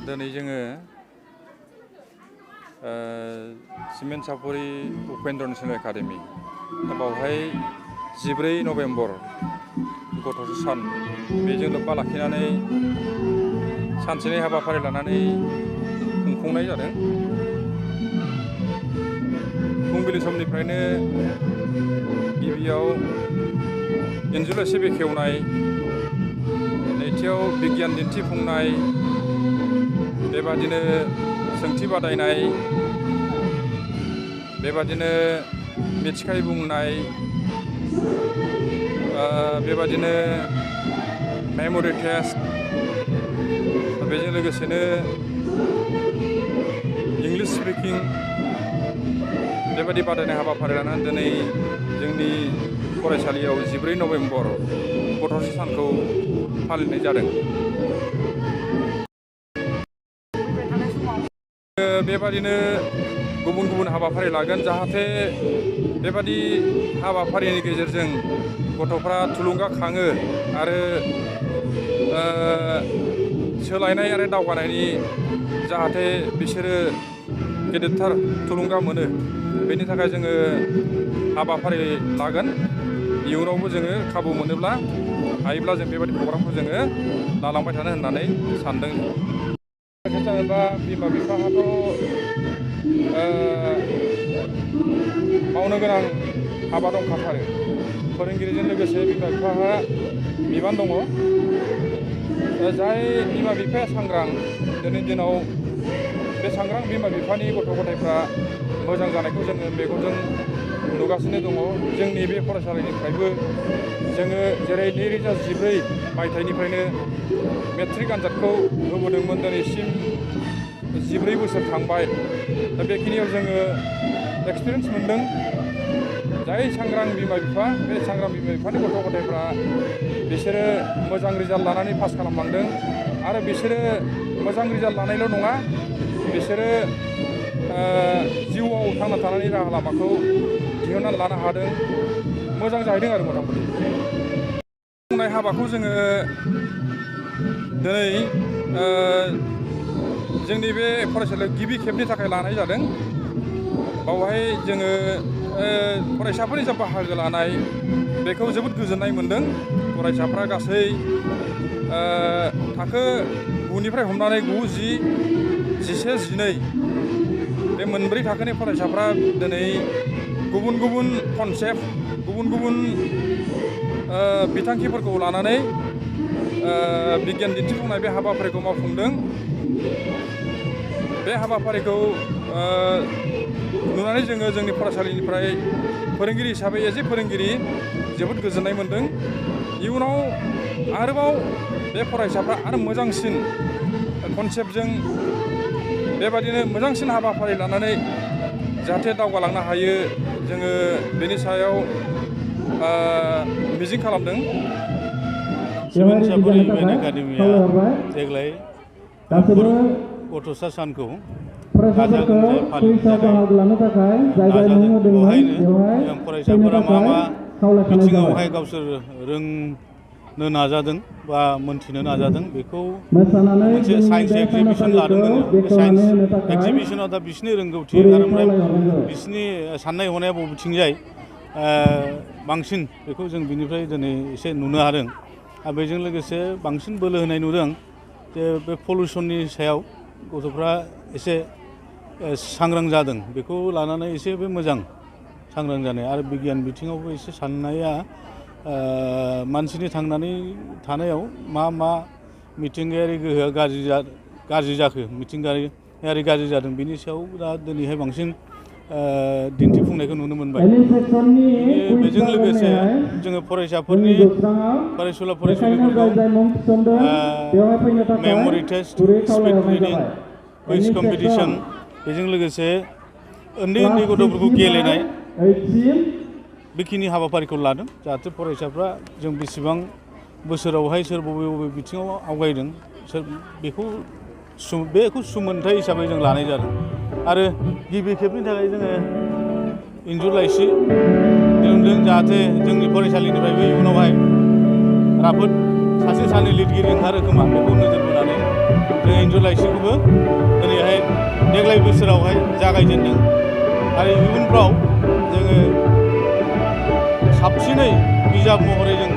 दिनै जोङो cement सापरि Upendra national academy दा बावहाय 14 नभेम्बर गथ'सा सान बेजों लोब्बा लाखिनानै सानसेनि हाबाफारि लानानै खुंफुंनाय जादों। फुंबिलि समनिफ्रायनो गिबियाव इन्जुर लाइसि बेखेवनाय, नैथियाव बिगियान दिन्थिफुंनाय, बेबादिनो सोंथि बादायनाय, बेबादिनो मिथिखाय बुंनाय, बेबादिनो मेम'रि टेस्ट, बेजों लोगोसेनो इंलिश स्पिकिं बेबादि बादायनाय हाबाफारि लानानै दिनै जोंनि फरायसालियाव 14 नभेम्बर गथ'सा सानखौ फालिनाय जादों। बेबादिनो गुबुन गुबुन हाबाफारि लागोन जाहाथे बेबादि हाबाफारिनि गेजेरजों गथ'फ्रा थुलुंगाखाङो आरो सोलायनाय आरो दावगानायनि जाहाथे बिसोरो गेदेरथार थुलुंगा मोनो, बेनि थाखाय जोङो हाबाफारि लागोन। इयुनावबो जोङो खाबु मोनोब्ला हायोब्ला जों बेबादि प्रग्रामखौ जोङो लालांबाय थानो होननानै सानदों। जेनेबा बिमा बिफाहाथ' मावनो गोनां हाबा दंखाथारो। फोरोंगिरिजों लोगोसे बिमा बिफाहा बिबान दङ। जाय बिमा बिफाया सांग्रां, दिनैनि दिनाव बे सांग्रां बिमा बिफानि गथ' गथायफ्रा मोजां जानायखौ जोङो मेगनजों नुगासिनो दङ। जोंनि बे फरायसालिनिफ्रायबो जोङो जेरै 2014 मायथाइनिफ्रायनो मेट्रिक आनजादखौ होबोदोंमोन, दिनैसिम 14 बोसोर थांबाय। दा बेखिनियाव जोङो एक्सपिरियेन्स मोनदों। जाय सांग्रां बिमा बिफा, बे सांग्रां बिमा बिफानि गथ' गथायफ्रा बिसोरो मोजां रिजाल्ट लानानै पास खालामलांदों आरो बिसोरो मोजां रिजाल्ट लानायल' नङा, बिसोरो जिउआव थांना थानायनि राहा लामाखौ दिहुननानै लानो हादों। मोजां जाहैदों आरो मथा-मथि। बुंनाय हाबाखौ जोङो दिनै जोंनि बे फरायसालियाव गिबि खेबनि थाखाय लानाय जादों। बावहाय जोङो फरायसाफोरनि जा बाहागो लानाय बेखौ जोबोद गोजोननाय मोनदों। फरायसाफ्रा गासै थाखो 9निफ्राय हमनानै 9, 10, 11, 12 बे मोनब्रै थाखोनि फरायसाफ्रा दिनै गुबुन गुबुन कनसेप्ट, गुबुन गुबुन बिथांखिफोरखौ लानानै बिगियान दिन्थिफुंनाय बे हाबाफारिखौ मावफुंदों। बे हाबाफारिखौ नुनानै जोङो जोंनि फरायसालिनिफ्राय फोरोंगिरि हिसाबै फोरोंगिरि जोबोद गोजोननाय मोनदों। इयुनाव आरोबाव बे फरायसाफ्रा आरो मोजांसिन कनसेप्टजों बेबादिनो मोजांसिन हाबाफारि लानानै जाहाथे दावगालांनो हायो, जोङो बेनि सायाव मिजिं खालामदों। सिमेन्ट सापरि इउएन एकाडेमिया देग्लाय गथ'सा सानखौ गाजा गोमजायै फालिनो थाखाय नाजादों। बेवहायनो फरायसाफोरा मा मा बिथिङावहाय गावसोर रोंनो नाजादों बा मोनथिनो नाजादों, बेखौ मोनसे साइन्स एक्जिबिसन लादोंमोन। बे साइन्स एक्जिबिसनाव दा बिसिनि रोंगौथि आरो ओमफ्राय बिसिनि साननाय हनाया बबेथिंजाय बांसिन, बेखौ जों बिनिफ्राय दिनै एसे नुनो हादों। आरो बेजों लोगोसे बांसिन बोलो होनाय नुदों जे बे पलिउसननि सायाव गथ'फ्रा एसे सांग्रां जादों। बेखौ लानानै एसे बे मोजां सांग्रां जानाय आरो बिगियान बिथिङावबो एसे साननाया मानसिनि थांनानै थानायाव मा मा मिथिंगायारि गोहोआ गाज्रि जाखो, मिथिंगायारि गाज्रि जादों, बिनि सायाव दा दिनैहाय बांसिन दिन्थिफुंनायखौ नुनो मोनबाय। बेजों लोगोसे जोङो फरायसाफोरनि फरायसुला फरायसुलिफोरखौ memory test, speed reading, quiz competition, बेजों लोगोसे उन्दै उन्दै गथ'फोरखौ गेलेनाय, बेखिनि हाबाफारिखौ लादों। जाहाथे फरायसाफ्रा जों बेसेबां बोसोरावहाय सोर बबे बबे बिथिङाव आवगायदों, सोर बेखौ सुमोनथाइ हिसाबै जों लानाय जादों। आरो गिबि खेबनि थाखाय जोङो इन्जुर लाइसि दिहुनदों, जाहाथे जोंनि फरायसालिनिफ्रायबो इयुनावहाय राफोद सासे सानै लिरगिरि ओंखारो खोमा बेखौ नोजोर बोनानै जों इन्जुर लाइसिखौबो दिनैहाय देग्लाय बोसोरावहाय जागायजेनदों आरो इयुनफ्राव जोङो साबसिनै बिजाब महरै जों